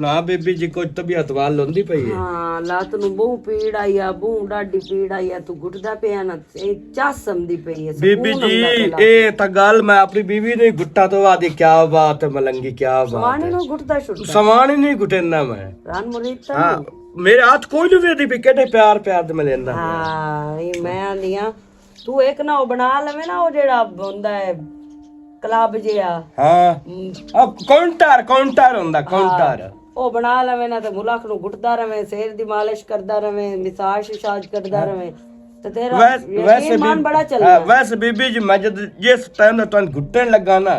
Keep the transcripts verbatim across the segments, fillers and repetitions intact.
نہ بی بی جی، کچھ طبیعت وال ہوندی پئی ہے۔ ہاں، لات نوں بہوں پیڑ آئی آ، بہوں ڈاڈی پیڑ آئی آ، تو گھٹدا پیا نا، اے چس آندی پئی ہے، بی بی سکون جی، آندا پیا۔ اے تاں گل میں اپنی بی بی نوں ہی گھٹا تو آدھی، کیا بات ہے ملنگی، کیا بات سوانے ہے۔ نوں گھٹدا شٹدا۔ سوانے نوں ہی گھٹیندا میں۔ رن مرید تاں ہاں، نہیں۔ میرے ہاتھ کوئی نہیں ویدی پئی، کیڈے پیار پیار دے میں لیندا میں۔ ہاں، اے میں آندی ہاں، تو ایک نہ او بنا لوے نا، او جیڑا ہوندا ہے کلب جیا۔ ہاں۔ ہم۔ اب کاؤنٹر، کاؤنٹر ہوندا، ہاں۔ کاؤنٹر۔ او بنا لوے نا تے ملک نو گٹدا رہے، سیر دی مالش کردا رہے، مساج شساج کردا ہاں۔ رہے۔ تے تیرا ویس-، یقین ویسے مان بی-، بڑا چلدا ہاں، ہے۔ ویسے بی بی جی، میں جد جس ٹائم دا تانوں گٹن لگا نا،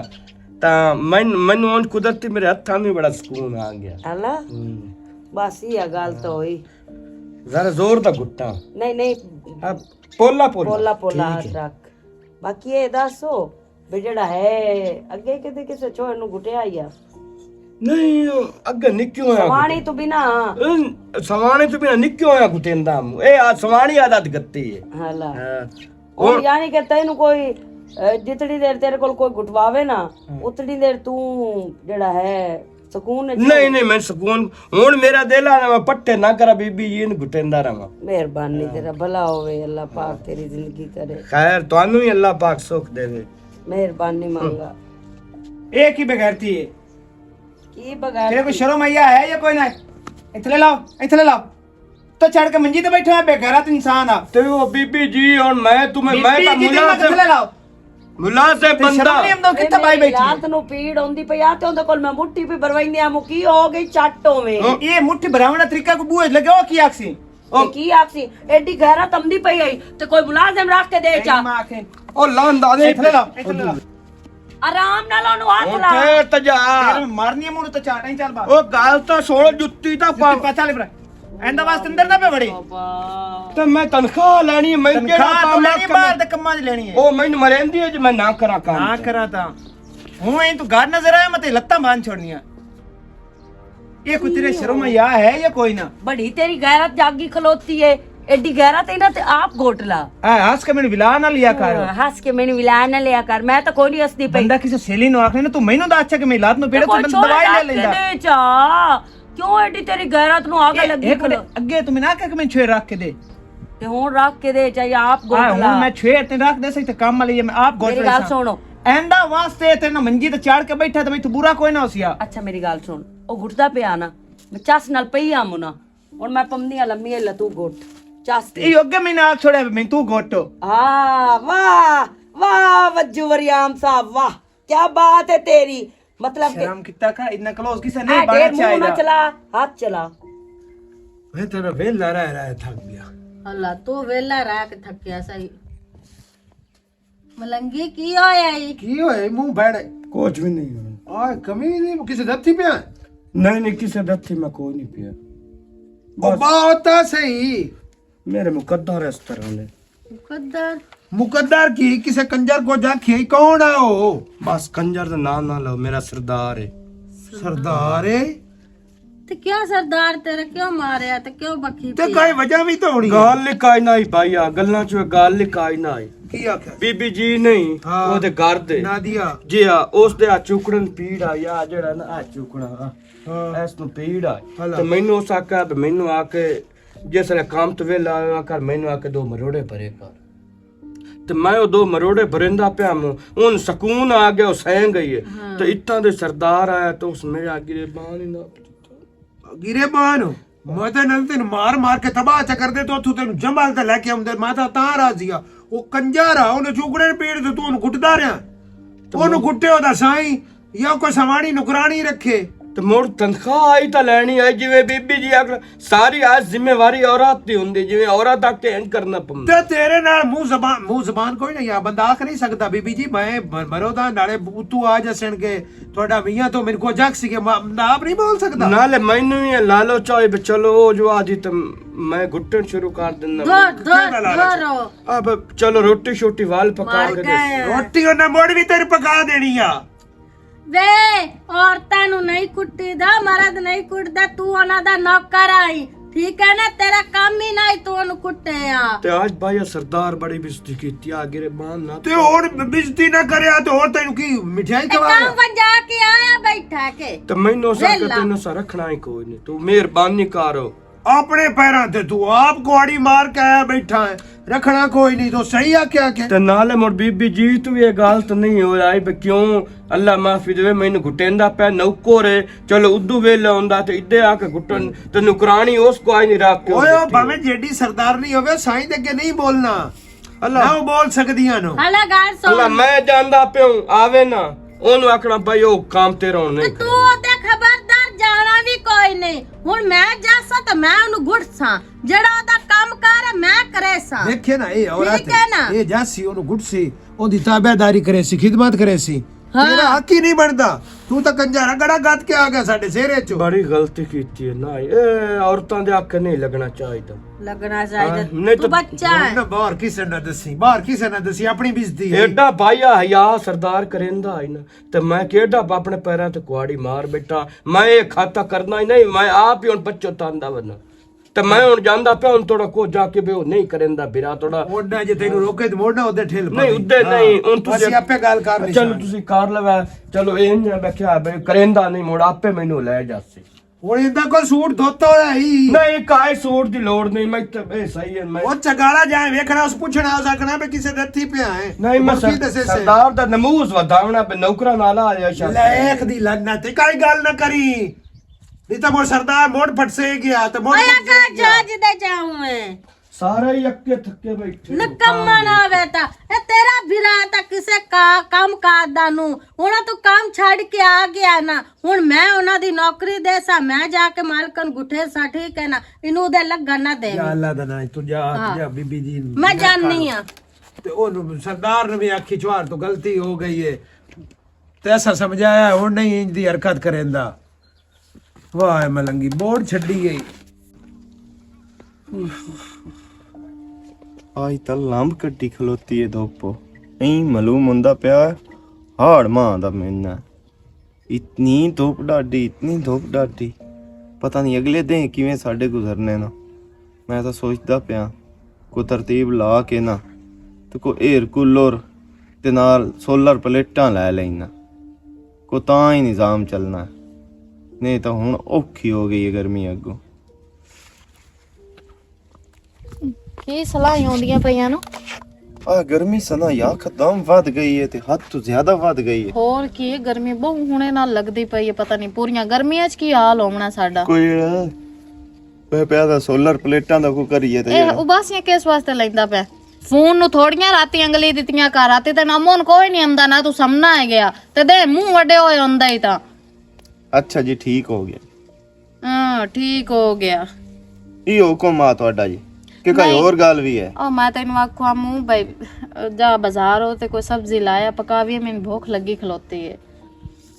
تاں مین-، مینوں اون قدرتی میرے ہتھاں نوں بڑا سکون آ گیا۔ اللہ؟ ہم۔ بس یہ گل تو ہوئی۔ ذرا زور دا گٹا۔ نہیں، نہیں۔ ہاں، پولا پولا۔ پولا پولا ٹھیک ہاتھ ہے۔ رکھ۔ باقی یہ دسو، بھی جڑا ہے، اگے کدے کسے چھوڑ نو گٹیا یا؟ نہیں، اگے نکیو ہویا سوانی گٹے۔ تو بنا۔ ان-، سوانی تو بنا نکیو ہویا گٹیندا ہم۔ اے آ سوانی عادت گتی ہے۔ ہاں لا۔ ہاں۔ او اور یعنی کہ تینوں کوئی، اے، جتنی دیر تیرے کول کوئی گٹواوے نا، ہاں۔ اتنی دیر تو جڑا ہے، سکون وچ نہیں، ہو۔ نہیں، میں سکون، ہن میرا دل آ رہا، میں پٹھے نہ کرا، بی بی جی، ان گھٹیندا رہواں۔ مہربانی، ہاں۔ تیرا بھلا ہوے، اللہ پاک ہاں۔ تیری زندگی کرے۔ خیر، تانوں ہی اللہ پاک سکھ دے۔ مہربانی مانگا۔ اے کی بغیرتی ہے؟ کی بغیرتی؟ تیرے کو شرم آیا ہے یا کوئی نہ؟ اتھے لے لاؤ، اتھے لے لاؤ۔ تو چڑھ کے منجی تے بیٹھا ہے، بے غیرت انسان آ۔ تے او بی بی جی، ہن میں تمہیں، میں بی بی تاں جی، تیرے ملازم، کتھے لاؤ؟ ملازم تے بندہ۔ شرم نہیں آمدو، کتھے پائی بیٹھی ہے؟ رات نو پیڑ ہوندی پئی آ، تے اوندے کول میں مٹھی پہ بروائی نے آمو، کی ہو گئی چٹ ہوویں؟ ہاں۔ یہ مٹھی بھراونا طریقہ کو بوئے لگے، او کی آکسی؟ او۔ تے کی آکسی؟ ایڈی غیرت آمدی پئی آئی، تے کوئی ملازم رکھ کے دے چا۔ او لان دا دے۔ اتھے لاؤ، اتھے لاؤ۔ آرام نال اونوں ہاتھ لا۔ ٹھہر تے جا۔ تیرے میں مارنی ہے، منہ تے چاٹاں ہی، چل بس۔ او گل تاں سوڑ، جُتی تاں پا۔ جُتی پا، چل بھرا۔ ایندا واسطے اندر نہ پے وڑے۔ بابا۔ تے میں تنخواہ لینی ہے، میں تنخواہ کیڑا تو کام لینی ہے، کرنا؟ باہر دے کماں دی لینی ہے۔ او مینوں مرندی ہے جے میں نہ کراں کام۔ نہ کراں تاں۔ ہوں ایں تو گھر نظر آیا، میں تے لتاں باندھ چھوڑنیاں۔ یہ کوئی تیرے شرم حیا ہے یا کوئی نہ؟ بڑی تیری غیرت جاگی کھلوتی ہے۔ ایڈی غیرت ہے نا تے آپ گھوٹ لا۔ اے ہنس کے مینوں ولا نہ لیا کر۔ ہاں، ہنس کے مینوں ولا نہ لیا کر۔ میں تاں کوئی نہیں ہسدی پئی۔ بندہ کسے سیلی نو آکھنے نا، تو مینوں دا اچھا کہ میری لات نو پیڑے تے کوئی بندہ چھوڑ دوائی لے رکھ کے لیندا۔ دے چا۔ کیوں ایڈی تیری غیرت نو آگ اے، لگی ایک کھلو؟ اگے تو میں نہ آکھیا کہ میں چھوئے رکھ کے دے۔ تے ہن رکھ کے دے، چاہے آپ گوٹ آ، لا۔ ہن میں چھوئے تے رکھ دے سہی تے کم والی ہے، میں آپ گوٹ میری گل ساں۔ سنو۔ ایندا واسطے تے نہ منجی تے چڑھ کے بیٹھا تے میں تو برا کوئی نہ ہوسیا۔ اچھا، میری گل سن۔ او گھٹدا پیا نا، میں چس نال پئی آ منا۔ ہن میں پمنی آ لمی، اے لتو گھٹ۔ چس تے۔ اے اگے میں نہ چھوڑے، میں تو گھٹ۔ ہاں، واہ، واہ، وجو وریام صاحب، واہ۔ کیا بات ہے تیری؟ مطلب کہ شرم کیتا کر، اتنا کلوز کسے نہیں آ، بننا ڈیر منہ چاہیدا۔ نہ چلا، ہاتھ چلا۔ میں تیرا ویلا رہ رہ تھک گیا۔ اللہ، تو ویلا رہ کے تھکیا سہی۔ ملنگی کی ہویا ای؟ کی ہویا ای؟ منہ بڑ۔ کچھ بھی نہیں ہویا۔ آ، کمی نہیں، کسے دتی پیا؟ نہیں، نہیں، کسے دتی میں کوئی نہیں پیا۔ او بس۔ بات آ صحیح۔ میرے مقدر اس طرح نے۔ مقدر؟ مقدر کی؟ کسے کنجر کو جا کھیئی کون ہے او؟ بس کنجر دا نام نہ لو، میرا سردار ہے۔ سردار ہے؟ تے کیوں سردار تیرا کیوں ماریا تے کیوں بکی تے پیا؟ کوئی وجہ بھی تو ہونی ہے۔ گال لکائی نہ آئی بھائی، آ گلاں چوں گال لکائی نہ آئی۔ کی آکھیا؟ بی بی جی نہیں، ہاں۔ او دے گھر دے۔ نادیہ۔ جی ہاں، اس دے آ چوکڑن پیڑ آ، یا جڑا نا آ چوکڑا، آ۔ ہاں۔ اس نوں پیڑ آ۔ ہلا۔ تے مینوں اس آکھیا، مینوں آ کے جس ویلے کام تو ویلا آیا کر، مینوں آ کے دو مروڑے بھرے کر۔ تے میں او دو مروڑے بھریندا پیا ہم، اون سکون آ گیا، او سین گئی ہے۔ ہاں۔ تے اتھاں دے سردار آیا تے اس میرے آ گریبان ہی نہ گریبان؟ میں تے نال تین مار مار کے تباہ چا کر دے، تو اتھوں تینوں جمال تے لے کے آمدے، میں تاں تاں راضی آ۔ او کنجر آ، اونوں چوکڑے پیڑ تے تو اونوں گٹدا رہیا۔ تے اونوں گٹے او دا سائیں۔ یا کوئی سوانی نوکرانی رکھے۔ تے مڑ تنخواہ آئی تاں لینی آئی، جویں بی بی جی آکھن، ساری آج ذمہ واری عورت دی ہوندی، جویں عورت آ کے انج کرنا پوندا۔ تے تیرے نال منہ زبان، منہ زبان کوئی نہیں آ، بندہ آکھ نہیں سکدا، بی بی جی، میں م-، مرو دا، نالے اتو آ جسن کے، تہاڈا میاں تو میرے کو جگ سی کہ میں، میں آپ نہیں بول سکدا۔ نالے مینوں وی لالچ آئی، بھی چلو، او جو آ جی تے میں گھٹن شروع کر دینا۔ دور، دور، کہڑا لالچ؟ دور ہو۔ اب چلو، روٹی شوٹی وال پکا مار کے گئے۔ دے۔ روٹی انہاں مڑ وی تیرے پکا دینی آ۔ وے، عورتاں نوں نہیں کٹی دا، مرد نہیں کٹدا، تو انہاں دا نوکر آئی۔ ٹھیک ہے نا، تیرا کم ہی نہ ہی تو اونوں کٹے آ۔ تے آج بھائی سردار بڑی بےزتی کیتی آ، گرے مان نہ۔ تے ہور بےزتی نہ کریا تے ہور تینوں کی مٹھائی اے کھوایا؟ کم ونجا کے آیا بیٹھا کے۔ تے مینوں سا کہ ویلا۔ تینوں سا رکھنا ہی کوئی نہیں، تو مہربانی کرو۔ اپنے پیراں تے تو آپ کواڑی مار کے آیا بیٹھا ہے، رکھنا کوئی نہیں، تو صحیح آکھیا کہ۔ تے نالے مڑ بی بی جی تو یہ گل تو نہیں ہو رہی بھی کیوں اللہ معافی دے، مینوں گھٹیندا پیا نوکر ہے۔ چلو ادو ویلے ہوندا تے ادے آ کے گھٹن تے نوکرانی اس کو آئی نہیں رکھ کے اوئے، او بھاویں جیڈی سردارنی ہوے، سائیں دے اگے نہیں بولنا۔ اللہ۔ نہ او بول سکدیاں نو۔ ہلا گال سو۔ اللہ، میں جاندا پیوں، آوے نا، اونوں آکھنا بھائی او کام تے رہون تے نہیں تو کرنا۔ اوتے خبردار جانا بھی کوئی نہیں۔ ہن میں جاساں تے میں اونوں گھڑساں۔ جڑا اودا کم کار ہے، میں کریساں۔ دیکھے نا، اے عورت ٹھیک ہے نا؟ اے جاسی، اونوں گھڑسی، اوندی تابعداری کریسی، خدمت کریسی۔ ہاں۔ تیرا حق ہی نہیں بندا۔ تو تاں کنجا رگڑا گد کے آ گیا ساڈے سر وچ۔ بڑی غلطی کیتی ہے نا، اے عورتاں دے حق نہیں لگنا چاہیدا۔ لگنا چاہیدا۔ ہاں، نہیں تو تو بچہ ہے۔ نہ، باہر کسے نہ دسی، باہر کسے نہ دسی، اپنی بےزتی ہے۔ ایڈا بھائی حیا سردار کریندا ہے نا، تے میں کیڈا اپنے پیراں تے کواڑی مار بیٹھا۔ میں یہ کھاتا کرنا ہی نہیں، میں آپ ہی ہن پچھتاندا ورنا۔ تے میں ہن جاندا پیا، ہن تھوڑا کو جا کے بے او نہیں کریندا، بھرا تھوڑا۔ موڑنا جے تینوں روکے تے موڑنا، اودے ٹھل نہیں، پاویں۔ ادے ہاں۔ نہیں، ہن تسی اسی آپے گل کر نہیں چلو، سن۔ تسی کر لو، چلو، اے نہیں میں کیا بے کریندا نہیں، موڑ آپے مینوں لے جاسی۔ ہن ایندا کوئی سوٹ دھوتا ہویا ہی؟ نہیں، کائے سوٹ دی لوڑ نہیں، میں تے اے صحیح ہے، میں او چگالا جائے ویکھنا، اس پوچھنا، اس آکھنا بھی کسے دے ہتھی پیا ہے۔ نہیں، میں مڑ کی سر-، دسے سے؟ سردار دا نموز ودھاونا پہ نوکراں نال آ جا شاید۔ لیکھ دی لعنت، کائی گل نہ کری۔ نہیں تے مڑ سردار موڑ پھٹسے گیا، تے موڑ اوے پھٹسے آقا گیا۔ جا جدے جاؤں میں۔ سارے ہی اکے تھکے بیٹھے ہو، نکما کام نہ ہوے تا۔ اے تیرا بھرا تا کسے کا-، کام کار دا نو۔ ہن تو کام چھڈ کے آ گیا نا۔ ہن میں انہاں دی نوکری دے سا، میں جا کے مالکن گٹھے سا، ٹھیک ہے نا؟ اینوں دے لگا نہ دے۔ یا اللہ دا ناں، تو جا، ہاں۔ جا بی بی جی نوں میں جاننی ہاں۔ تے اونوں سردار نے بھی آکھی، "چھوار تو غلطی ہو گئی ہے۔" تے ایسا سمجھایا، ہن نہیں انج دی حرکت کریندا۔ واہ ملنگی، بورڈ چھڈی گئی۔ آج تاں لمب کٹی کھلوتی ہے دھوپ۔ ایں معلوم ہوندا پیا ہاڑ ماں دا مہینہ۔ اتنی دھوپ ڈاڈی، اتنی دھوپ ڈاڈی۔ پتہ نہیں اگلے دن کیویں ساڈے گزرنے نا۔ میں تاں سوچدا پیا، کوئی ترتیب لا کے نا، تے کوئی ایئر کولر تے نال سولر پلیٹاں لے لینا۔ کو تاں ہی نظام چلنا ہے۔ نہیں تاں ہن اوکھی ہو گئی ہے گرمی اگوں۔ کی صلاحیں ہوندیاں پئیاں نو؟ آ گرمی سنا یا قدم ودھ گئی ہے تے حد تو زیادہ ودھ گئی ہے۔ ہور کی، گرمی بہوں ہنے نال لگدی پئی ہے، پتہ نہیں پوریاں گرمیاں چ کی حال ہونا ساڈا۔ کوئی پہ پیا دا سولر پلیٹاں دا کو کریے تے اے جیڑا۔ اباسیاں کس واسطے لیندا پیا؟ فون نو تھوڑیاں راتی انگلی دتیاں کر، راتی تے نہ مون کوئی نہیں آمدا، نہ تو سمنا ہے گیا۔ تے دے منہ وڈے ہوئے ہوندا ہی تاں۔ اچھا جی، ٹھیک ہو گیا۔ ہاں، ٹھیک ہو گیا۔ ای حکم آ تہاڈا جی کہ کوئی نہیں۔ اور گل بھی ہے؟ او، میں تینوں آکھواں منہ بھائی، جا بازار ہو تے کوئی سبزی لایا، پکاوی، مینوں بھوک لگی کھلوتی ہے۔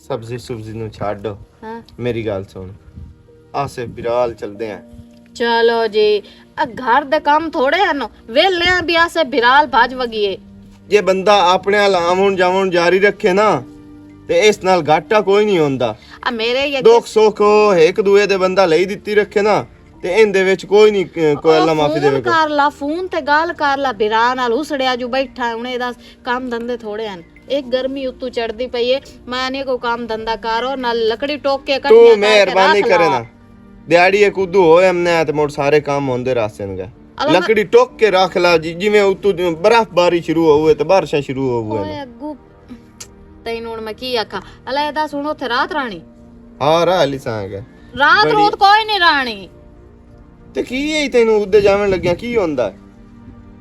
سبزی سبزی نو چھڈ۔ ہاں۔ میری گل سن، آسے برال چلدے ہیں۔ چلو جی، آ گھر دے کم تھوڑے ہن، ویلے آں بھی آسے برال بھج وگیے۔ جے بندہ اپنے ال آون جاون جاری رکھے نا، تے اس نال گھاٹا کوئی نہیں ہوندا۔ آ میرے یہ دکھ سکھ او ایک دوئے دے بندہ لئی دتی رکھے نا، تے ان دے وچ کوئی نہیں، اے، کوئی او اللہ معافی دے فون وے۔ کر لا، فون تے گل کر لا، برا نال اسڑیا جو بیٹھا ہے، انہیں دس کم دھندے تھوڑے ہن۔ ایک گرمی اتو چڑھدی پئی ہے، میں نے کوئی کام دھندا کرو، نہ لکڑی ٹوک کے تو کٹھیاں کر کے مہربانی رکھ کرے لا۔ نا۔ دیہاڑی ایک ادو ہوئے ہم نے تے مڑ سارے کام ہوندے راستے نے گئے۔ اللہ میں لکڑی ٹوک کے رکھ لا جی، جویں اتو برف باری شروع ہوئے تے بارشاں شروع ہوئے اوئے نے۔ اگو تینوں ہن میں کی آکھاں؟ اللہ اے دس ہن اوتھے رات رانی؟ ہاں، راہ علی سانگ ہے۔ رات بڑی روت کوئی نہیں رانی۔ تے کی ہے تینوں ادے جاون لگیا کی ہوندا ہے؟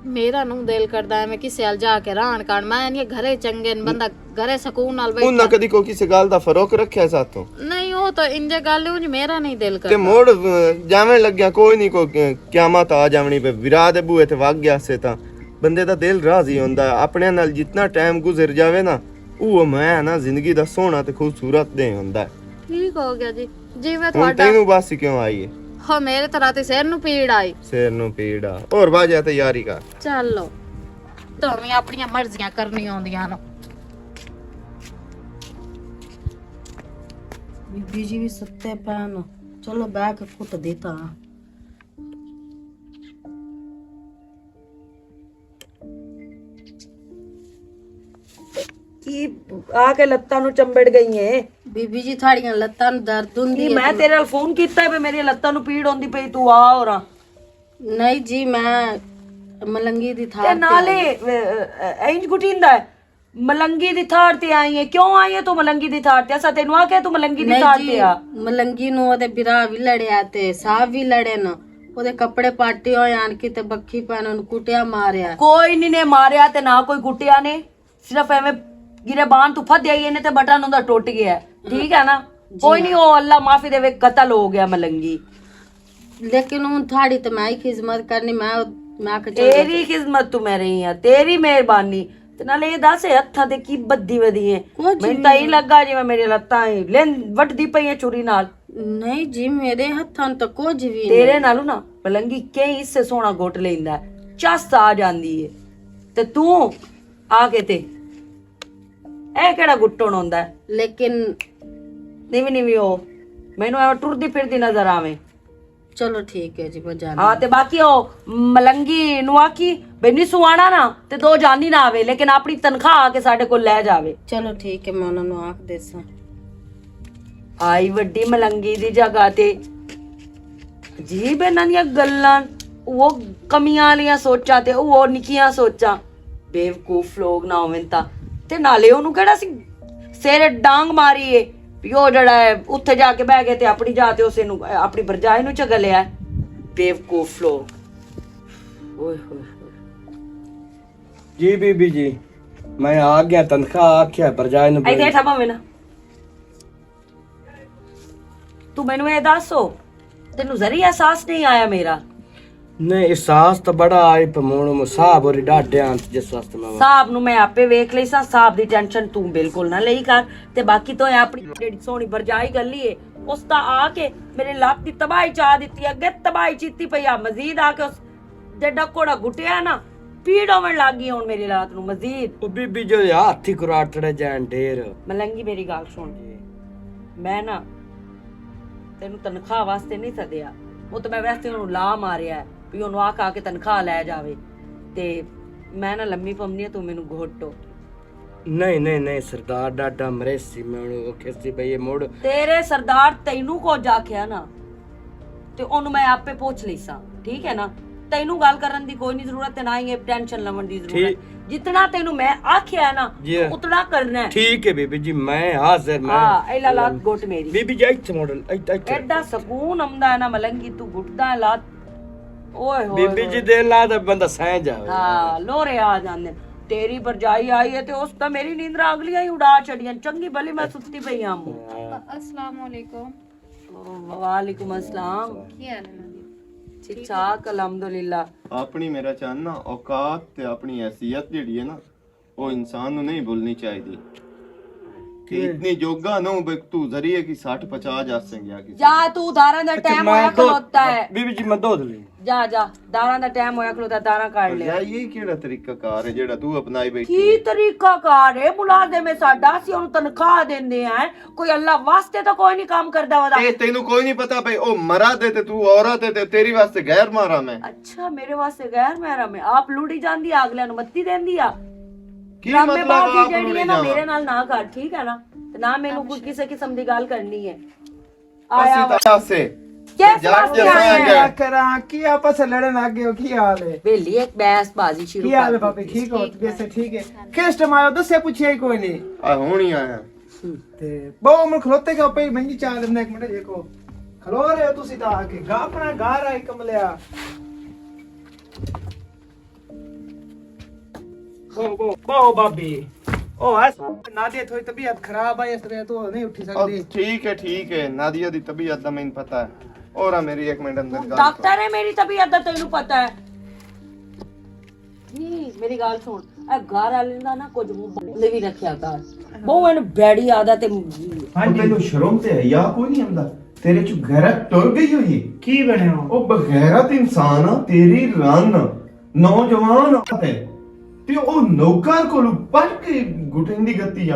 میرا نوں دل کردا ہے میں کسے ال جا کے رہن کان، میں نہیں گھرے چنگے نے، بندہ گھرے سکون نال بیٹھا۔ انہاں کدی کوئی کسے گل دا فروق رکھیا ساتھوں؟ نہیں، او تو انجے گل ہے، انج میرا نہیں دل تے کردا۔ مڑ، اہ، جاون لگیا کوئی نہیں، کوئی، اہ، قیامت آ جاونی پے، ویرا دے بوئے تے وگ گیا سے تاں بندے دا دل راضی ہوندا ہے۔ اپنے نال جتنا ٹائم گزر جاوے نا، او میں نا زندگی دا سوہنا تے خوبصورت دے ہوندا ہے۔ ٹھیک ہو گیا جی، جی میں ہن تھوڑا تینوں بس کیوں آئی ہے؟ ہو، میرے تو راتی سر نو پیڑ آئی۔ سر نو پیڑ آ۔ اور باجا تے یاری کر۔ چلو، تمہیں اپنیاں مرضیاں کرنی ہوندیاں نو۔ بی بی جی بھی ستے پے نو۔ چلو، بیٹھ کے کٹ دیتا۔ کی آ کے لتاں نوں چمبڑ گئی ہے۔ بی بی جی، تھاڑیاں لتاں نوں درد ہوندی نہیں، ہے میں تے تیرے نال فون کیتا ہے، میری لتاں نوں پیڑ ہوندی پئی، تو آ اور آ۔ نہیں جی، میں ملنگی دی تھاڑ تے نالے، آئی۔ اے، اے، انج گٹیندا ہے۔ ملنگی دی تھاڑ تے آئی ہے، کیوں آئی ہے تو ملنگی دی تھاڑ تے؟ اسا تینوں آکھیا تو ملنگی دی نہیں تھاڑ جی، تے آ۔ ملنگی نوں اودے بھرا وی لڑیا تے صاحب وی لڑے نا۔ اودے کپڑے پاٹے ہوئے آن کے تے بکھی پین اونوں کٹیا ماریا۔ کوئی نہیں نے ماریا تے نہ کوئی کٹیا نے، صرف ایویں گرے بان تو پھد آئی نے تے بٹن اوندا ٹوٹ گیا ہے۔ ٹھیک ہے نا؟ جی کوئی نہیں، ہاں۔ او اللہ معافی دے، قتل ہو گیا ملنگی۔ لیکن ہن تھاڑی تے میں ہی خدمت کرنی، میں، میں کہ چلو تیری خدمت تو میں رہی ہاں، تیری مہربانی۔ تے نال اے دس، اے ہتھاں تے کی بدھی ودھی ہے؟ کچھ مینوں تاں نہیں۔ ایں لگا جویں میری لتاں ہی لین وٹدی پئی ہے چھری نال۔ نہیں جی، میرے ہتھاں تے کچھ بھی تیرے نہیں۔ نالوں نا ملنگی کئی حصے سونا گھٹ لیندا ہے، چس آ جاندی ہے۔ تے توں آ کے تے اے کیڑا گھٹن ہوندا ہے؟ لیکن نیوی نیوی ہو، مینوں ایویں ٹردی پھردی نظر آویں۔ چلو ٹھیک ہے جی، میں جانا۔ ہاں، تے باقی او ملنگی نوں آکھی بھئی نہیں سوانا نا، تے دو جانی نہ آوے، لیکن اپنی تنخواہ آ کے ساڈے کول لے جاوے۔ چلو ٹھیک ہے، میں انہاں نوں آکھ دیساں۔ آئی وڈی ملنگی دی جگہ تے۔ عجیب انہاں دیاں گلاں، او کمیاں والیاں سوچاں تے او نکیاں سوچاں۔ بیوقوف لوگ نہ ہوون تاں۔ تے نالے اونوں کیڑا سی سر ڈانگ ماری ہے؟ پیو جڑا ہے، اتھے جا کے بہ گئے تے اپنی جا تے اسے نوں، اپنی برجائے نوں چگا لیا ہے۔ بیوقوف لوگ۔ اوئے ہوئے ہوئے۔ جی بی بی جی، میں آ گیا، تنخواہ آکھیا، برجائے نوں اے دے ٹھا بھاویں نا۔ تو مینوں اے دس ہو، تینوں ذری احساس نہیں آیا میرا؟ نہیں، احساس تو بڑا آئی، پر مون صاحب اور ڈاڈے آن جس واسطے میں صاحب نوں میں آپے ویکھ لئی سا، صاحب دی ٹینشن تو بالکل نہ لئی کر۔ تے باقی تو اے اپنی جڑی سونی برجائی گلی ہے، اس دا آ کے میرے لات دی تباہی چا دتی، اگے تباہی چیتی پئی آ، مزید آ کے اس جڈا کوڑا گھٹیا نا، پیڑ ہوون لگ گئی ہن میری رات نوں مزید۔ او بی بی جو ہاتھی کراٹڑے جان ڈھیر۔ ملنگی میری گل سن۔ میں نا تینوں تنخواہ واسطے نہیں سدیا، وہ تو میں ویسے انہوں لا ماریا ہے، بھی انہوں آ کے تنخواہ لے جاوے۔ تے میں نا لمبی پمنی ہاں، تو مینوں گھٹو۔ نہیں، نہیں، نہیں، سردار ڈاڈا مریسی، میں انہوں کو کھیسی بھئی یہ مڑ۔ تیرے سردار تینوں کو جا کھیا نا، تے انہوں میں آپے پوچھ لیساں، ٹھیک ہے نا؟ تینوں گل کرن دی کوئی نہیں ضرورت، تے نہ ہی یہ ٹینشن لون دی ضرورت۔ جتنا تینوں میں آکھیا ہے نا، جی۔ تو اتنا کرنا ہے۔ ٹھیک ہے بی بی جی، میں حاضر، میں ہاں، اے لا لات گوٹ میری۔ بی بی جی، ایتھے ماڈل، ایتھے، ایتھے۔ ایڈا سکون آمدا ہے نا ملنگی، تو گھٹدا ہے لات۔ اوئے ہوئے بی بی جی ہوئے۔ دے لا تے بندہ سہ جاوے۔ ہاں، لورے آ جاندے۔ تیری برجائی آئی ہے تے اس دا میری نیندرا اگلیاں ہی اڑا چھڑیاں۔ چنگی بھلی میں ستی پئی ہاں۔ ہاں۔ السلام علیکم۔ وعلیکم السلام۔ کی حال ہے نادی؟ ٹھیک ٹھاک، الحمدللہ۔ اپنی میرا چاہنا اوقات تے اپنی حیثیت جڑی ہے نا، وہ انسان نو نہیں بھولنی چاہیے۔ کہ اتنی جوگا نہ ہو بے تو ذریعے کی سٹ پچا جا سنگیا کسی۔ جا تو داراں دا ٹائم ہویا کھلوتا ہے۔ بی بی جی، میں دودھ لے۔ جا، جا، داراں دا ٹائم ہویا کھلوتا، داراں کاٹ لے۔ یار، یہ کیڑا طریقہ کار ہے جیڑا تو اپنائی بیٹھی؟ کی طریقہ کار ہے؟ ملازم ہے ساڈا، اسی اونوں تنخواہ دیندے ہیں۔ کوئی اللہ واسطے تو کوئی نہیں کام کردا ودا۔ اے تینوں کوئی نہیں پتا بھئی، او مرد ہے تے تو عورت ہے تے تیری واسطے غیر محرم ہے۔ اچھا، میرے واسطے غیر محرم ہے۔ آپ لڑی جاندی آ، اگلے نوں متی دیندی آ۔ کی ڈرامے مطلب بازی آپ جیڑی ہے نا، لڑی جاواں؟ میرے نال نہ کر، ٹھیک ہے نا؟ تے نہ مینوں کوئی کسے قسم دی گل کرنی ہے۔ آیا اسی وا۔ طرح سے۔ کس جاگ واسطے جیسا آیا ہے؟ ہے۔ کراں، کی آپس سے لڑن لگ گئے ہو؟ کی حال ہے؟ ویلی ایک بحث بازی شروع کی حال ہے کر بابے؟ دتی۔ ٹھیک ہو؟ ٹھیک طبیعت سے ہے۔ ٹھیک ہے؟ کس ٹائم آیا ہو؟ دسیا پوچھیا ہی کوئی نہیں۔ آ، ہون ہی آیا۔ تے بہو من کھلوتے کے اوپے ہی منجی چاہ لینا، ایک منٹ دیکھو۔ کھلو رہے ہو تسی تا آ کے۔ گا اپنا گا رہا ہے کملیا۔ بہو، بہو، بہو بابی۔ او، اس نادیہ تھوڑی طبیعت خراب ہے، اس طرح تو نہیں اٹھی او، سکدی۔ ٹھیک ہے، ٹھیک ہے۔ نادیہ دی طبیعت دا مینوں پتا ہے۔ اور آ میری ایک منٹ اندر گل ڈاکٹر ہے، میری طبیعت دا تینوں پتا ہے۔ نہیں، میری گل سن۔ اے گھر والے دا نا کچھ منہ بند بھی رکھیا کر۔ بہو این بیڑی عادت ہے۔ ہاں جی۔ تینوں شرم تے حیا کوئی نہیں آندا؟ تیرے چ غیرت ٹر گئی ہوئی ہے؟ کی بنیا؟ او بغیرت انسان آ، تیری رن نوجوان آ تے۔ تے او نوکر کولوں پٹ کے گٹن دی گتی آ۔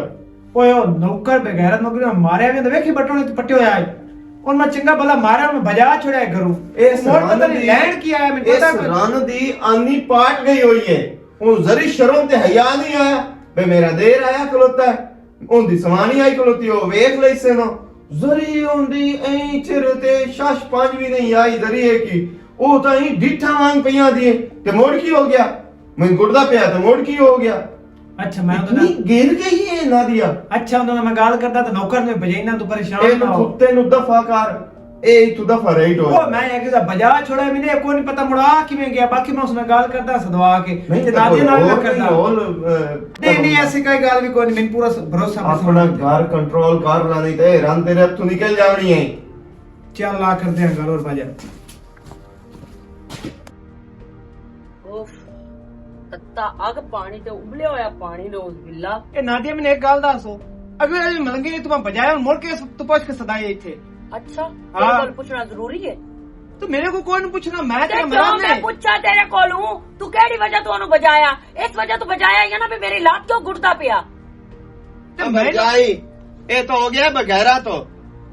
اوئے او نوکر بغیرت نوکر نے ماریا وی تے ویکھی بٹن تے پٹیا ہویا ہے۔ اور میں چنگا بھلا ماریا، میں بجا چھڑیا ہے گھروں۔ اس مڑ پتہ رن نہیں دی، لین کی آیا، میں اس پتہ کوئی رن دی آنی پاٹ گئی ہوئی ہے۔ او ذری شرم تے حیا نہیں آیا؟ بے میرا دیر آیا کھلوتا ہے، ان دی سوانی آئی کھلوتی، او ویکھ لئی سے نو۔ ذری ان دی ایں چر تے شش پنج وی نہیں آئی، ذری اے کی، او تاں ایں ڈٹھا وانگ پیاں دی اے۔ تے مڑ کی ہو گیا؟ میں گڑدا پیا تے مڑ کی ہو گیا؟ اچھا، میں اتنی گر گئی ہے نادیا۔ اچھا، انہاں نال میں گل کردا تے نوکر نے بجائنا، تو پریشان اے نہ نو ہو۔ کتے نو دفع کر۔ اے اتھوں دفع رائٹ ہو۔ او، میں اگے دا بجا چھوڑا، مینوں کوئی نہیں پتہ مڑا کیویں گیا، باقی میں اس نال گل کردا سدوا کے۔ نہیں تے تے نادیا کوئی نال ہور کردا۔ کوئی ہور، اے، نہیں، نہیں، ایسی کوئی گل بھی کوئی نہیں، مینوں پورا س-، بھروسہ، اپنا بھروسہ۔ گھر کنٹرول کر لا، نہیں تے رن تیرے ہتھوں نکل جانی ہے۔ چل، آ کردے ہیں گل اور بجا۔ اوف، تتا اگ پانی تے ابلیا ہویا پانی، نعوذ باللہ۔ اے نادیا، مینوں ایک گل دسو، اگلے دن ملنگی نے تمہیں بجایا، ہن مڑ کے اس تو پوچھ کے سدائے ایتھے؟ اچھا، ہاں۔ تیرے کول پوچھنا ضروری ہے؟ تو میرے کو کون پوچھنا؟ میں تے تیرا کیوں مراد میں نہیں۔ پوچھا تیرے کولوں؟ تو کیڑی وجہ تو انہوں بجایا؟ اس وجہ تو بجایا یا نا بھی میری لات کیوں گڑدا پیا؟ تے میں بجائی، اے تو ہو گیا بغیرہ تو۔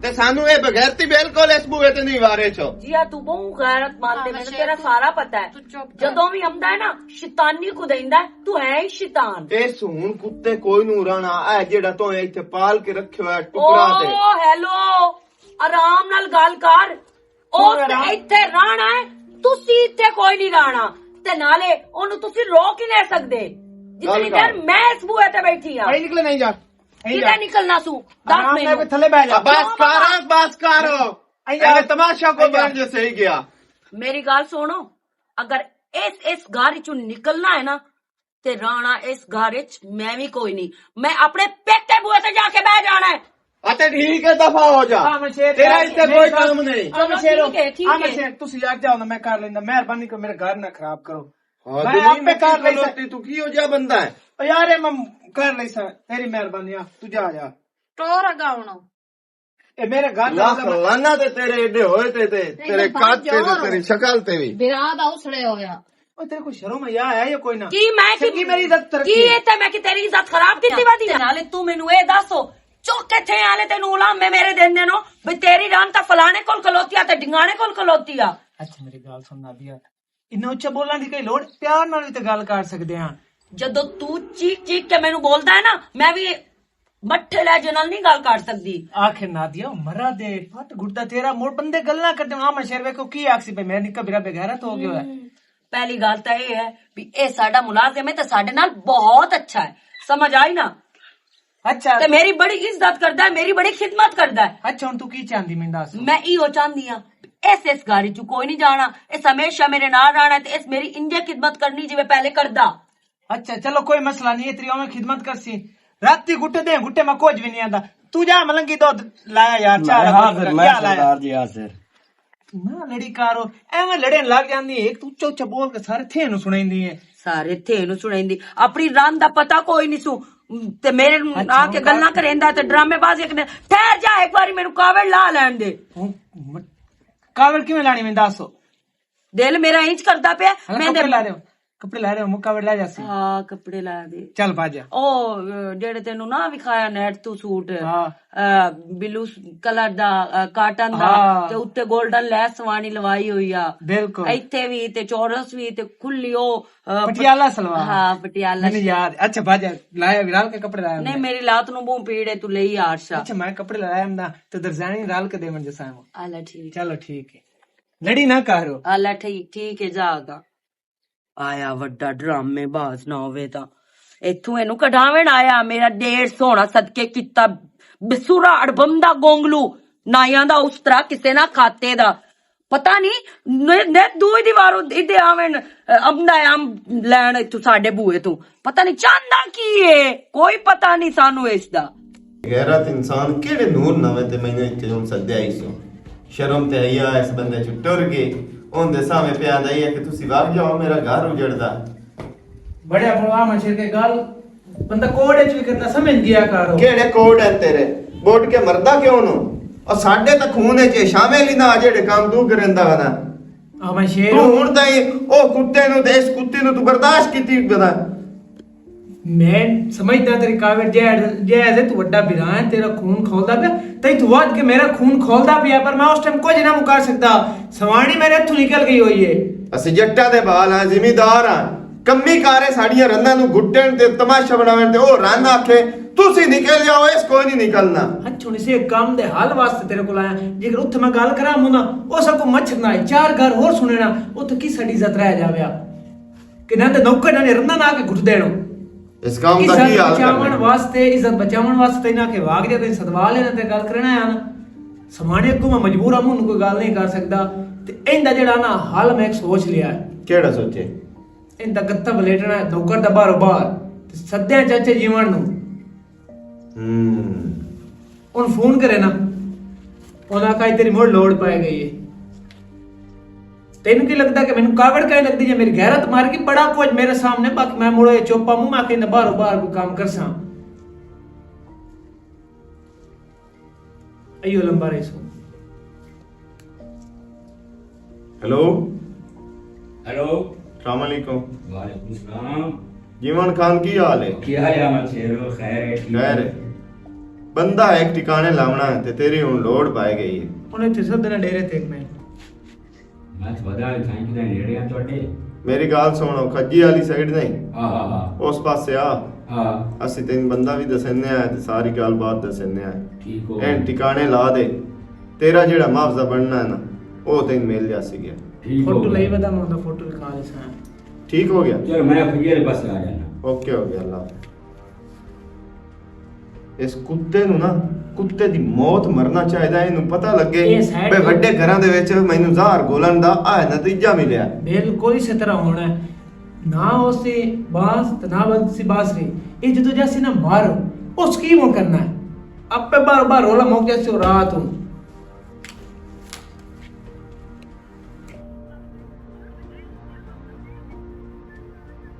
تے سانو اے بغیرتی بالکل اس بوئے تے نہیں وارے چو۔ جی ہاں، تو بہوں غیرت مند ہے، ہاں، مینوں شیر تیرا تو، سارا پتہ ہے۔ تو چپ کر۔ جدوں بھی آمدا ہے نا، شیطانی کو دیندا ہے، تو ہے ہی شیطان۔ اے سون کتے کوئی نوں رانا، اے جیڑا تو ایتھے پال کے رکھیا ہویا ٹکڑا تے۔ او، ہیلو، آرام نال گل کر۔ اس نے ایتھے رانا ہے، تسی ایتھے کوئی نہیں رانا۔ تے نالے اونوں تسی روک ہی نہیں سکدے۔ جتنی دیر میں اس بوئے تے بیٹھی ہاں۔ بھائی نکلے نہیں جا۔ کدھر نکلنا سو؟ دس آرام نال مینوں۔ تھلے بہ جا۔ بس کر، بس کر۔ ایویں تماشا کو بن جو صحیح گیا۔ میری گل سنو، اگر اس، اس گھر چوں نکلنا ہے نا، تے رانا اس گھر وچ میں وی کوئی نہیں۔ میں اپنے پیکے بوئے تے جا کے بہ جانا ہے۔ اتے ٹھیک ہے، دفع ہو جا۔ ہاں، میں شیر تیرا یار، اتنے میری کوئی گل، کام نہیں۔ ہاں، میں شیر، ٹھیک ہے، ٹھیک ہاں، میں ہے۔ شیر، تسی یار جاؤ نا، میں کر لینا، مہربانی کرو میرے گھر نہ خراب کرو۔ ہاں، میں تو آپ نہیں پہ کر لے سکتا۔ تو کی ہو جا بندہ ہے؟ او یار، اے میں کر لے سا، تیری مہربانی آ، تو جا، جا۔ ٹور اگا ہن۔ اے میرے گھر نہ چلا جا۔ فلانا تے تیرے ایڈے ہوئے تے، تے نہیں، تیرے میں بھاگ قد تے، تے جاؤں۔ تیری شکل تے بھی۔ برا دا اسڑے ہویا۔ او تیرے کو شرم حیا ہے یا کوئی نہ؟ کی میں کی، سچی میری عزت ترقی کی ہے۔ اے تے میں کی تیری عزت خراب کیتی ودی؟ تے نالے تو مینوں اے دسو، چوک کتھے آلے تینوں غلام میں میرے دین دینو، بھی تیری ران تا فلانے کول کھلوتی آ تے ڈنگانے کول کھلوتی آ۔ اچھا، میری گل سن نادیا، انہاں اچھا بولن دی کئی لوڑ، پیار نال وی تے گل کر سکدے ہاں۔ جدوں تو چیک چیک کے مینوں بولدا ہے نا، میں وی مٹھے لہجے نال نہیں گل کر سکدی۔ آخر نادیا، مرا دے، پٹ گھٹدا تیرا، مڑ بندے گلاں کردے، آ میں شیر ویکھو کی آکسی پے، میرا نکا بیرا بے غیرت ہو گیا ہے۔ ہم، پہلی گل تاں اے ہے بھی اے ساڈا ملازم ہے تے ساڈے نال بہت اچھا ہے، سمجھ آئی نا؟ اچھا۔ تے میری بڑی عزت کردا ہے، میری بڑی خدمت کردا ہے۔ اچھا، ہن تو کی چاہندی میں دس؟ میں ایہو چاہندی ہاں، اس، اس گھر چوں کوئی نہیں جانا، اس ہمیشہ میرے نال رہنا ہے تے اس میری انجے خدمت کرنی جویں پہلے کردا۔ اچھا، چلو کوئی مسئلہ نہیں ہے، تیری اوویں خدمت کرسی۔ راتی گٹے دے گٹے میں کچھ بھی نہیں آندا۔ تو جا ملنگی دودھ لایا یار، چار میں حاضر، میں کیا لایا؟ سردار جی حاضر۔ نہ لڑی کارو، ایویں لڑن لگ جاندی ہے، ایک تو اچھا اچھا بول کے سارے تھے نو سنائندی ہے۔ سارے تھے نو سنائندی، اپنی رن دا پتہ کوئی نہیں سو۔ تے میرے نوں اچھا، آ کے ہن گلاں کر۔ کریندا تے ڈرامے بازی کرنے۔ ٹھہر جا، ایک واری مینوں کاوڑ لا لین دے۔ ہن م-، کاوڑ کیویں لانی میں دسو؟ دل میرا انج کردا پیا، ہاں، میں کپڑے دے لا رہے ہو، کپڑے لا رہے ہو، مکاوڑ لا جاسی۔ ہاں، کپڑے لا دے۔ چل باجا۔ او، جڑے تینوں نہ وکھایا نیٹ تو سوٹ، ہاں۔ آ، بلو کلر دا، آ، کاٹن دا، ہاں۔ تے اُتے گولڈن لیس وانی لوائی ہوئی آ۔ بالکل۔ ایتھے وی تے چورس وی تے کھلی او، آ، پٹ-، پٹیالہ سلوار۔ ہاں، پٹیالہ نہیں سلوار۔ یار، اچھا باجا، لایا وی رل کے کپڑے لایا نہیں، میں۔ میری لات نوں بہوں پیڑ ہے، تو لئی آرشا۔ اچھا، میں کپڑے لایا ہم دا، تے درزانی رل کے دے من جسا ہے۔ آلا ٹھیک۔ چلو ٹھیک ہے۔ لڑی نہ کرو۔ آلا ٹھیک، ٹھیک ہے، جا گا۔ آیا وڈا ڈرامے باز نہ ہووے تاں۔ ایتھوں اینوں کڈھاون آیا، میرا ڈیڑھ سونا صدقے کیتا، بسورا اڑبم دا گونگلو، نایاں دا اس طرح کسے نہ کھاتے دا۔ پتہ نہیں، نے، نے دوئی دیواروں ادے آون، امدا ہے ام لین ایتھوں ساڈے بوئے توں۔ پتہ نہیں چاہندا کی ہے، کوئی پتہ نہیں سانوں اس دا۔ غیرت انسان کیڑے نور نویں تے میں اتھے ہن سدیا ہی سو۔ شرم تے حیا اس بندے چ ٹر گئی۔ اون دے سامنے پیا آندا ہی ہے کہ تسی وگ جاؤ، میرا گھر اجڑدا۔ بڑے اپنو آ مچھر کے گل، بندہ کوڈ اچ بھی کرنا سمجھ گیا کرو۔ کیڑے کوڈ ہیں تیرے؟ بوٹ کے مردا کیوں نو؟ اور ساڈے تک خون اچ شامل ہی نہ آ جیڑے کام تو کریندا وا نا۔ آ مچھر۔ تو ہن تائیں او کتے نو تے اس کتے نو تو برداشت کیتی بنا۔ میں سمجھدا تیری کاوڑ جائز، جائز ہے، تو وڈا بھرا ہے، تیرا خون کھولدا پیا، تئی تو ود کے میرا خون کھولدا پیا، پر میں اس ٹائم کچھ نہ مکا سکدا۔ سوانی میرے ہتھوں نکل گئی ہوئی ہے۔ اسی جٹاں دے بال ہاں، زمیندار ہاں۔ کمی کارے ساڈیاں رنداں نوں گھٹن تے تماشا بناون تے او رند آکھے، "تسی نکل جاؤ، اس کوئی نہیں نکلنا۔" ہاں، چھوڑی سے کام دے حل واسطے تیرے کول آیا۔ جے اگر اتھے میں گل کراں منا، او سب کو مچھر نہ آئے، چار گھر ہور سننا، اتھے کی ساڈی عزت رہ جاوے آ؟ کہ نہ تے نوکر نہ رنداں نہ آ کے گھٹ دینو۔ اس کام دا عزت کی حال بچاون کرنا؟ واسطے، عزت بچاون واسطے نہ کہ واگ جے تے سدوال ہے نہ تے گل کرنا ہے نا۔ سمانے کو میں مجبور ہوں، انہوں کوئی گل نہیں کر سکدا۔ تے ایندا جڑا نا حل میں ایک سوچ لیا ہے۔ کیڑا سوچے؟ ایندا گتا بلیٹنا ہے، نوکر دا باہرو باہر۔ تے سدیا چاچے جیون نو۔ ہن فون کرے نا، انہاں آکھیا، "تیری مڑ لوڑ پائے گئی ہے۔" تینوں کی لگدا کہ مینوں کاوڑ کہیں لگدی جے میری غیرت مر گئی؟ بڑا کچھ میرے سامنے، باقی میں مڑو یہ چوپا منہ، میں آکھیا، "باہرو باہر کوئی کام کرساں۔" ایو لمبا رہی سو۔ ہیلو۔ ہیلو۔ السلام علیکم۔ وعلیکم السلام۔ جیون خان، کی حال ہے؟ کیا حال ہے، شیرو؟ خیر ہے، ٹھیک ہے۔ خیر ہے۔ بندہ ایک ٹھکانے لاونا ہے تے تیری ہن لوڑ پائے گئی ہے۔ انہیں تے سدنا ڈیرے تے میں۔ میں تھوڑا تھائیں کدے نیڑے آ تواڈے۔ میری گل سنو، کھجی والی سائیڈ نہیں، ہاں، ہاں، ہاں۔ اس پاسے آ۔ ہاں۔ اسی تین بندہ بھی دسنے آ تے ساری گل بات دسنے آ۔ ٹھیک ہو گیا۔ این ٹھکانے لا دے۔ تیرا جیڑا معاوضہ بننا ہے نا، او تین مل جا سی گیا۔ ٹھیک ہو فوٹو گیا۔ لئی ودا میں فوٹو دکھا دے ساں۔ ٹھیک ہو گیا؟ چلو، میں فقیر بس آ جانا۔ اوکے ہو گیا، اللہ حافظ۔ اس کتے نو نا، کتے دی موت مرنا چاہیدا ہے، اینوں پتہ لگے۔ اے سائیڈ بے تے وڈے گھراں دے وچ مینوں زہر گولن دا آہ نتیجہ ملیا۔ بالکل اسی طرح ہونا ہے۔ نہ اس سے باس تے نہ بند سی باس رہی۔ اے جدوں جاسی نہ مار، اس کی مو کرنا ہے؟ اپے بار بار رولا موک جاسی رات ہوں۔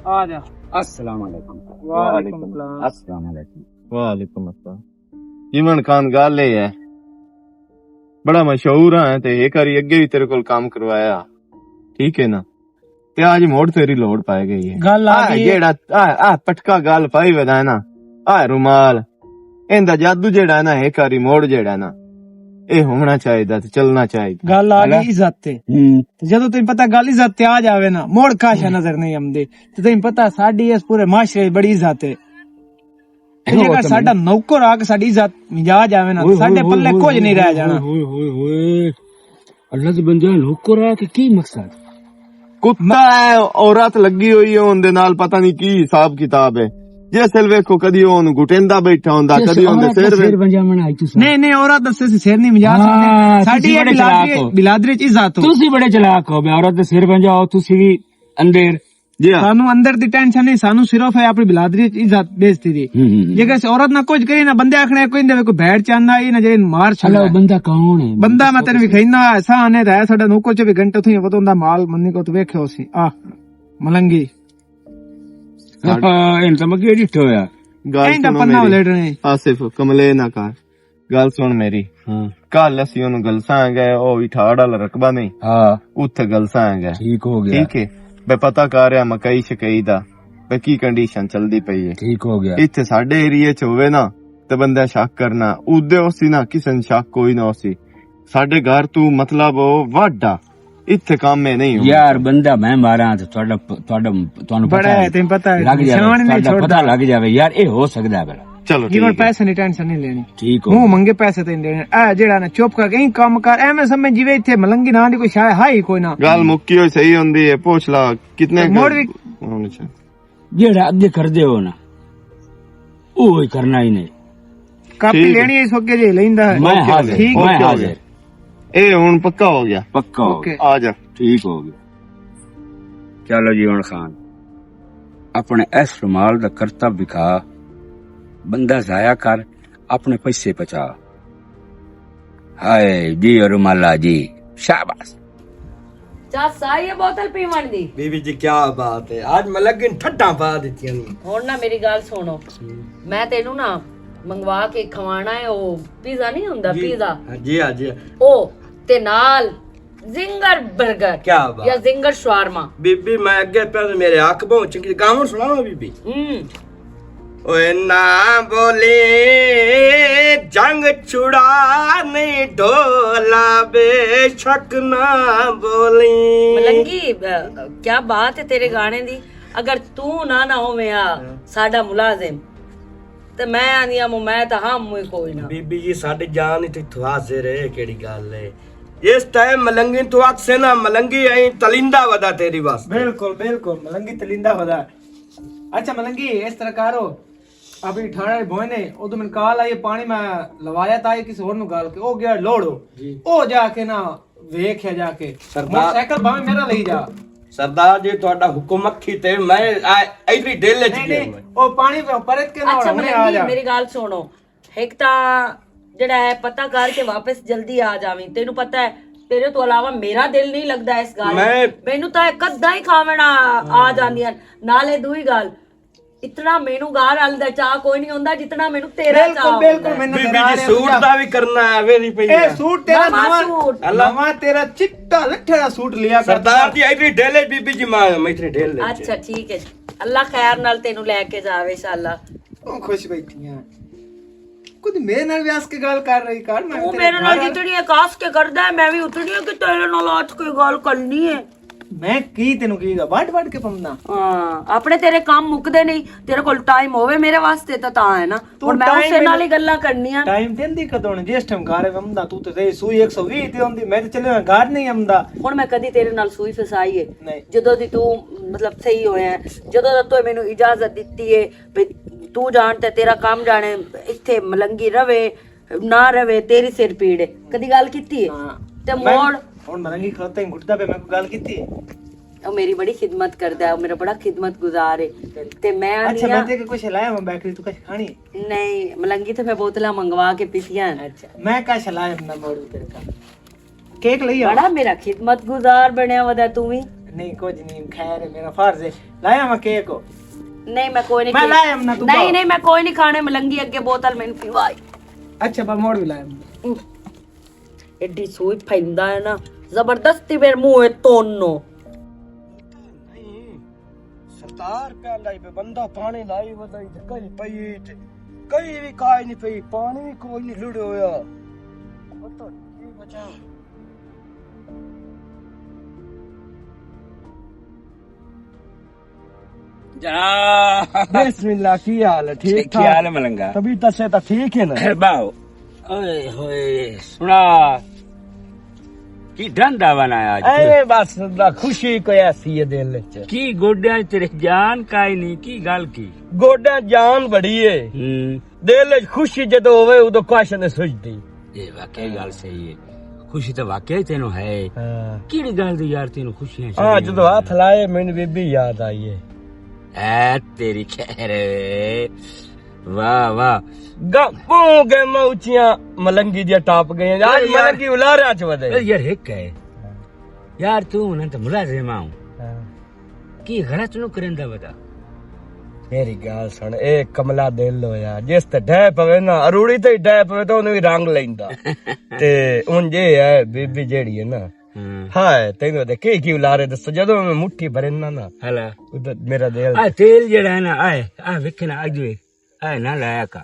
آ جا۔ السلام علیکم۔ وعلیکم السلام۔ السلام علیکم۔ وعلیکم السلام۔ ایمن خان، گل اے ہے، بڑا مشہور ہاں تے ایک واری اگے بھی تیرے کول کام کروایا، ٹھیک ہے نا؟ تے آج موڑ تیری لوڑ پائے گئی ہے۔ گل آ آ گئی ہے۔ جیڑا، آ، آ پٹکا گل پائی ودا ہے نا، آ رومال، ایندا جادو جیڑا ہے نا، ایک واری موڑ جیڑا ہے نا، اے ہونا چاہیدا تے چلنا چاہیدا۔ گل آ گئی عزت تے۔ تے جدوں تینوں پتہ گل عزت تے آ جاوے نا، موڑ کاشا نظر نہیں آمدے۔ تے تینوں پتہ ساڈی اس پورے معاشرے بڑی عزت ہے۔ تے جے کر ساڈا نوکر آ کے ساڈی عزت مجا جاوے نا، تے ساڈے پلے کچھ نہیں رہ جانا۔ اوئے، اوئے، اوئے، اوئے۔ اللہ دے بندے، نوکر آ کے کی مقصد؟ کتا ہے، عورت لگی ہوئی ہے، اون دے نال پتہ نہیں کی حساب کتاب ہے۔ جس ویل ویکھو، کدی اون گٹیندا بیٹھا ہوندا، کدی اون دے سر وے-، نہیں، نہیں، عورت دسے سی سر نہیں مجا سکدے۔ ساڈی تسی بڑے چلاک ہو۔ بلادری چ عزت ہو۔ تسی بڑے چلاک ہو، بے عورت دے سر ونجاؤ، تسی بھی اندر۔ جی ہاں۔ سانو اندر دی ٹینشن نہیں، سانو صرف ہے اپنی بلادری چ عزت بےعزتی دی۔ جے کسے عورت نہ کچھ کہے نہ بندے آکھنے کوئی نہ کوئی بیٹھ چاندا ہے نہ جے مار چھڑدا ہے۔ بندہ کون ہے؟ بندہ میں تینوں وکھائینا، ایسا آنے رہا ساڈا نوکر چوبی گھنٹے تھوئی پتہ ہوندا مال منی کو تو ویکھے ہوسی۔ آہ، ملنگی۔ ہاں، ان سمجھ کے ڈٹھو ہویا۔ گل ایندا سنو پنہ میری۔ ولے ڈرنے۔ آصف، کملے نہ کر۔ گل سن میری۔ ہاں۔ کل اسی اونوں گلساں آ گئے، او وی ٹھاڑ والا رقبہ نہیں۔ ہاں۔ اتھے گلساں آ گئے۔ ٹھیک ہو گیا۔ ٹھیک ہے۔ بے پتہ کر رہا مکئی شکئی دا، بے کی کنڈیشن چلدی پئی ہے۔ ٹھیک ہو گیا۔ اتھے ساڈے ایریے چ ہووے نا، تے بندہ شک کرنا۔ اودے ہوسی نا، کسے نوں شک کوئی نہ ہوسی۔ ساڈے گھر تو مطلب او وڈا۔ اتھے کام میں نہیں ہوندا۔ یار، بندہ میں ماراں تے تہاڈا پ-، تہاڈا، تہانوں پتہ بڑا ہے، ہے، تینوں پتہ ہے، لگ جاوے، نشان نہیں تہاڈا چھوڑدا۔ پتہ لگ جاوے یار، اے ہو سکدا ہے بڑا۔ چلو، جی، ٹھیک ہن ہے۔ پیسے نہیں، ٹینشن نہیں لینی۔ ٹھیک ہو۔ منہ منگے پیسے تے نہیں لینے۔ اے جیڑا نا چپ کر کے ایں کام کر، ایویں سمجھ جیویں اتھے ملنگی ناں دی کوئی شے ہے ہی کوئی نہ۔ گل مکی ہوئی صحیح ہوندی ہے، پوچھ لا کتنے تے مڑ وی ہونے چاہیے۔ جیڑا اگے کردے ہو نا، اوہی کرنا ہی نہیں۔ کاپی ٹھیک ہے۔ لینی ہے، اس وقت جے لیندا ہے۔ میں اوکے ہو گیا۔ حاضر، ٹھیک۔ میں اوکے ہو گیا۔ حاضر۔ اے ہن پکا ہو گیا۔ پکا ہو اوکے۔ گیا۔ آ جا۔ ٹھیک ہو گیا۔ چلو جی ہن خان، اپنے اس رومال دا کرتب وکھا، بندہ ضائع کر، اپنے پیسے بچا۔ ہائے جی رومالا جی، شاباش۔ چس آئی ہے بوتل پیون دی؟ بی بی جی، کیا بات ہے، آج ملگن ٹھڈاں پا دتیاں نے۔ ہن نہ میری گل سنو، میں تینوں نہ منگوا کے کھوانا ہے، او پیزا نہیں ہوندا، جی۔ پیزا۔ ہاں جی، ہاں جی۔ او تے نال زنگر برگر۔ کیا بات۔ یا زنگر شوارما۔ بی بی، میں اگے پہ میرے حق بہت چنگی گاون سناواں بی بی۔ ہوں۔ اوئے نہ بولی جنگ چھڑا نہیں ڈولا، بے شک نہ بولی۔ ملنگی، اہ، کیا بات ہے تیرے گانے دی۔ اگر تو نہ نہ ہوویں آ ساڈا ملازم، تے میں آندی آں، میں تاں ہم ہی کوئی نہ۔ بی بی جی، ساڈی جان ہی تھو حاضر ہے، کیڑی گل ہے؟ اس ٹائم ملنگی تو آکھ سے نا، ملنگی ایں تلیندا ودا تیری واسطے۔ بالکل، بالکل، ملنگی تلیندا ودا۔ اچھا ملنگی، اس طرح کرو، ابھی ٹھاڑا بوئے نے، ادو میں کال آئی، پانی میں لوایا تا، یہ کسی ہور نو گال کے، او گیا لوڑو۔ جی۔ او جا کے نا، ویکھیا جا کے۔ سردار موٹر سائیکل باویں میرا لئی جا۔ سردار جی، تہاڈا حکم اکھی تے، میں آ-، ایڈری ڈیل اچ نہیں، گیا نہیں، میں۔ او پانی پہ پرت کے نہ اچھا، ہونا، ہنے آ ملنگی، جا۔ میری گل سنو۔ ایک تاں جڑا ہے، پتہ کر کے واپس جلدی آ جاویں۔ تینوں پتہ ہے، تیرے تو علاوہ میرا دل نہیں لگدا اس گل میں۔ مینوں تاں کدا ہی کھاونا آ جاندیاں۔ نالے دوئی گل، اتنا مینوں گار آلی دا چاہ کوئی نہیں ہوندا، جتنا مینوں تیرا چاہ بالکل، ہوندا۔ بالکل، مینوں بی بی نظر آ جی، رہا سوٹ سوٹ۔ دا وی کرنا ہے، ویری پئی ہے۔ اے سوٹ تیرا نواں نواں، سوٹ۔ نواں تیرا چٹا لٹھا سوٹ لیا سردار کرنا۔ جی، ایڈری ڈیل اچ بی بی جی، میں ایڈری ڈیل اچ۔ اچھا، ٹھیک ہے جی۔ اللہ خیر نال تینوں لے کے جاوے، انشاءاللہ۔ او خوش بیٹھی ہیں۔ کچھ میرے نال وی ہس کے گل کر رہی کر، میں تو تیرے میرے نال گھر جتنی ایک ہس کے کردا ہے، میں وی اتنی کہ تیرے نال ہس کے گل کرنی ہے۔ میں کی تینوں کی گا، وڈ وڈ کے پمنا۔ ہاں، اپنے تیرے کام مکدے نہیں، تیرے کول ٹائم ہووے میرے واسطے تاں تاں ہے نا۔ تو ہن میں ٹائم اسے نال ہی گلاں کرنیاں۔ ٹائم دیندی کدوں نے؟ جس ٹائم گھر آمدا، تو تے سوئی ایک سو ویہہ تے ہوندی، میں تے چلے گھر نہیں آمدا۔ ہن میں کدی تیرے نال سوئی فسائی ہے؟ نہیں۔ جدوں دی تو مطلب صحیح ہویا ہے، جدوں دا تو مینوں اجازت دتی ہے، بھی تو جان تے تیرا کام جانے، اتھے ملنگی رہے، نہ رہے، تیری سر پیڑ ہے۔ کدی گل کیتی ہے؟ ہاں۔ تے میں موڑ۔ ہن ملنگی کھلوتا ہی گھٹدا پہ، میں کوئی گل کیتی ہے؟ او میری بڑی خدمت کردا ہے، او میرا بڑا خدمت گزار ہے۔ تے میں اچھا، آندی میں ہاں تے کچھ لایا، میں بیکری تو کچھ کھانی؟ نہیں، ملنگی تے میں بوتلاں منگوا کے پیتیاں۔ اچھا، میں کچھ لایا اپنا موڑو تیرے کا۔ کیک لئی آؤ۔ بڑا میرا خدمت گزار بنیا ودا تو وی۔ نہیں، کچھ نہیں، خیر ہے، میرا فرض ہے۔ لایا میں کیک ہو۔ نہیں، میں کوئی نہیں میں کھانے۔ لایا ہم نہ، تو نہیں، باؤ۔ نہیں، میں کوئی نہیں کھانے، ملنگی اگے بوتل میں پیوائی۔ اچھا، با موڑ بھی لایا ہم۔ ایڈی سوئی پھیندا ہے نا، زبردستی میرے منہ ہے تونو۔ نہیں، سردار پہ آندا ہی پہ بندہ پانی لائی ودا ہی تے کئی پئی تے کئی بھی کائی نہیں پئی، پانی بھی کوئی نہیں لڑ ہویا۔ پتہ نہیں کی وجہ۔ جناب۔ بسم اللہ، کی حال ہے؟ ٹھیک ٹھاک؟ حال ہے ملنگا؟ طبیعت سے تو ٹھیک ہے نا؟ اے باو۔ اوئے ہوئے، سنا۔ کی ڈنڈا بنایا اج؟ اے بس، دا خوشی کوئی ایسی ہے دل وچ۔ کی گوڈیاں وچ تیرے جان کائی نہیں، کی گل کی؟ گوڈیاں جان بڑی ہے۔ ہوں۔ دل وچ خوشی جدوں ہوے، اودوں کچھ نہیں سجدی۔ یہ واقعی گل صحیح ہے۔ خوشی تو واقعی تینوں ہے۔ ہاں۔ کیڑی گل دی یار تینوں خوشیاں ہاں، چاہیے؟ جدوں ہاتھ لائے، مینوں بی بی یاد آئی ہے۔ اے تیری خیر ہے۔ واہ، واہ۔ گپوں گیماں اچیاں ملنگی دیاں ٹاپ گئیاں۔ آج اے یار۔ ملنگی الارا چ ودے۔ اے یار، ایک ہے۔ یار، تو انہاں تے ملازم آؤں۔ ہاں۔ کی غلط نو کریندا ودا؟ میری گال سن، اے کملا دل ہویا، جس تے ڈھے پوے نا، اروڑی تے ہی ڈھے پوے تے انہوں ہی رنگ لیندا۔ تے ہن جے ہے، بی بی جیڑی ہے نا، ہاں۔ ہائے، تینوں تے کی کی الارے دسو، جدوں میں مٹھی بھرنا نا، ہلا۔ ادھر میرا دل آ تیل جیڑا ہے نا، آئے، آ وکھنا، اج وی، آئے نہ لایا کا۔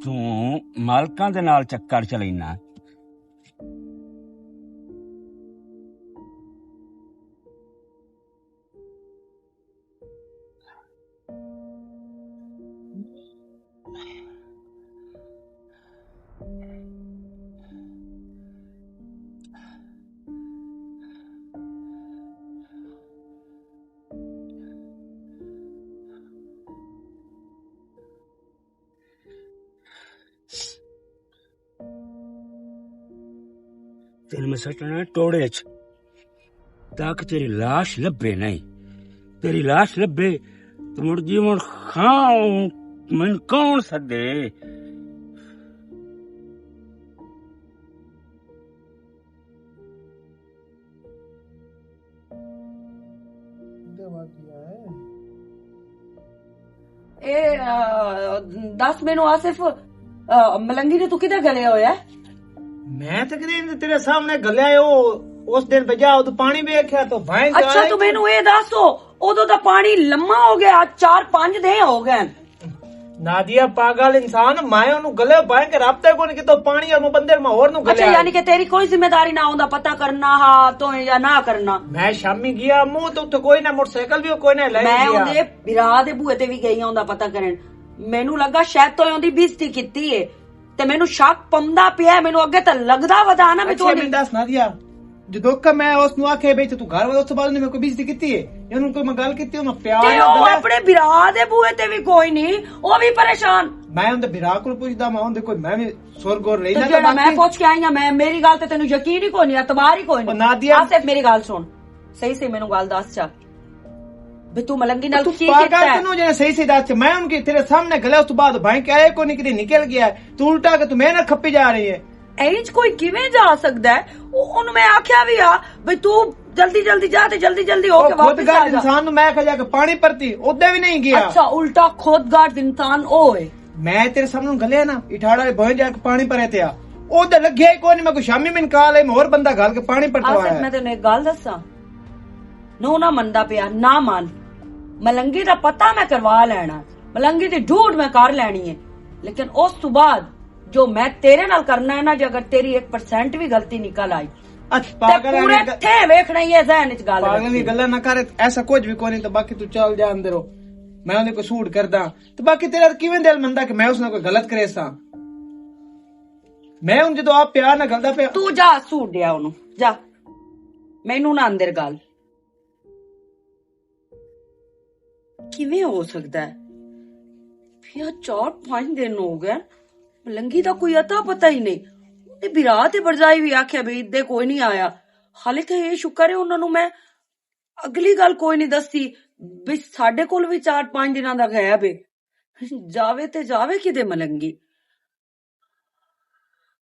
توں مالکاں دے نال چکر چلینا۔ تین میں سٹنا ٹوڑے چ، تاکہ تیری لاش لبھے نہیں۔ تیری لاش لبھے تو مڑ جیون خاؤں، من کون سدے؟ اے، آ، دس مینوں آصف، آ، ملنگی نے تو کدھر گلیا ہویا ہے؟ میں تے کدے تیرے سامنے گلیا ہے، او اس دن بجا او تو پانی ویکھیا تو بھائیں اچھا، تو مینوں اے دس، او ادو دا پانی لما ہو گیا، چار پانچ دے ہو گئے۔ نادیا پاگل انسان، میں اونوں گلے بائیں کے رابطے کو نہیں کیتا، پانی اور میں بندے میں ہور نوں اچھا، گلے آ۔ یعنی کہ تیری کوئی ذمہ داری نہ ہوندا پتہ کرنا ہا تو یا نہ کرنا۔ میں شامی گیا، منہ تو اتھے کوئی نہ، موٹر سائیکل بھی کوئی نہ لے میں گیا۔ اوندے بھرا دے بوئے تے بھی گئی ہوندا پتہ کرن۔ مینوں لگا شاید تو اوندی بےزتی کیتی ہے، تے مینوں شک پمدا پیا ہے، مینوں اگے تے لگدا ودا نا میں تو اچھا، اوندی میں دس نادیا، جدوں کہ میں اس نوں آکھیا بھئی تے تو گھر والا، اس تو بعد نے میں کوئی بےزتی کیتی ہے؟ یا انہوں کوئی میں گل کیتی، انہوں پیار تے نال او گل اپنے بھرا دے بوئے تے بھی کوئی نہیں، او بھی پریشان۔ میں اندے بھرا کول پوچھدا، میں اندے کوئی، میں بھی سر گور تے لینا تے جڑا میں باقی پوچھ کے آئی ہاں، میں، میری گل تے تینوں یقین ہی کوئی نہیں، اعتبار ہی کوئی او نہیں۔ نادیا۔ آصف، میری گل سن، صحیح صحیح مینوں گل دس چا، بھی تو ملنگی نال تو کی پاگل کیتا ہے؟ تینوں جے صحیح صحیح دس چا، میں ان کے تیرے سامنے گلے، اس تو بعد بھائیں کہ آئے کوئی نہیں، کدی نکل گیا ہے، تو الٹا کہ تو میں نہ کھپی جا رہی ہے۔ اے وچ کوئی کیویں جا سکدا ہے؟ او، اونوں میں آکھیا وی آ، بھئی تو جلدی جلدی جا تے جلدی جلدی ہو او کے خود واپس آ گرد جا۔ انسان نوں میں آکھیا جا کے پانی پرتی، اودے وی نہیں گیا۔ اچھا، الٹا خود گرد انسان او ہے۔ میں تیرے سامنے گلیا نا، اٹھاڑا بوئیں جا کے پانی پرے تے آ۔ اودے لگیا ہی کوئی نہیں، میں کوئی شامی من کال ہے، میں ہور بندہ گل کے پانی پرتا آصف، ہوا ہے۔ میں تینوں ایک گل دساں، نو نہ مندا پیا، نہ من۔ ملنگی دا پتہ میں کروا لینا، ملنگی دی ڈھونڈ میں کر لینی ہے، لیکن اس تو بعد جو میں تیرے نال کرنا ہے نا، جے اگر تیری ایک پرسینٹ بھی غلطی نکل آئی، اچھا، تے پاگل پورے نے گ-، تھے ویکھنا ہی ہے ذہن وچ گل پاگل رکھی۔ نے گلاں نہ کر، ایسا کچھ بھی کوئی نہیں، تو باقی تو چل جا اندر ہو، میں انہیں کو سوٹ کردا۔ تو باقی تیرا کیویں دل مندا کہ میں اس نال کوئی غلط کرے سا؟ میں ہن جدوں آپ پیار نہ گلدا پیا۔ تو جا سوٹ دیا اونوں، جا، مینوں نہ اندر گل۔ کیویں ہو سکدا ہے؟ پیا چار پانچ دن ہو گئے، ملنگی دا کوئی اتا پتہ ہی نہیں۔ تے بھرا تے برزائی بھی آکھیا بھی ادے کوئی نہیں آیا۔ حالانکہ یہ شکر ہے انہاں نوں میں اگلی گل کوئی نہیں دسی، بھی ساڈے کول بھی چار پانچ دناں دا غائب ہے۔ جاوے تے جاوے کدے ملنگی۔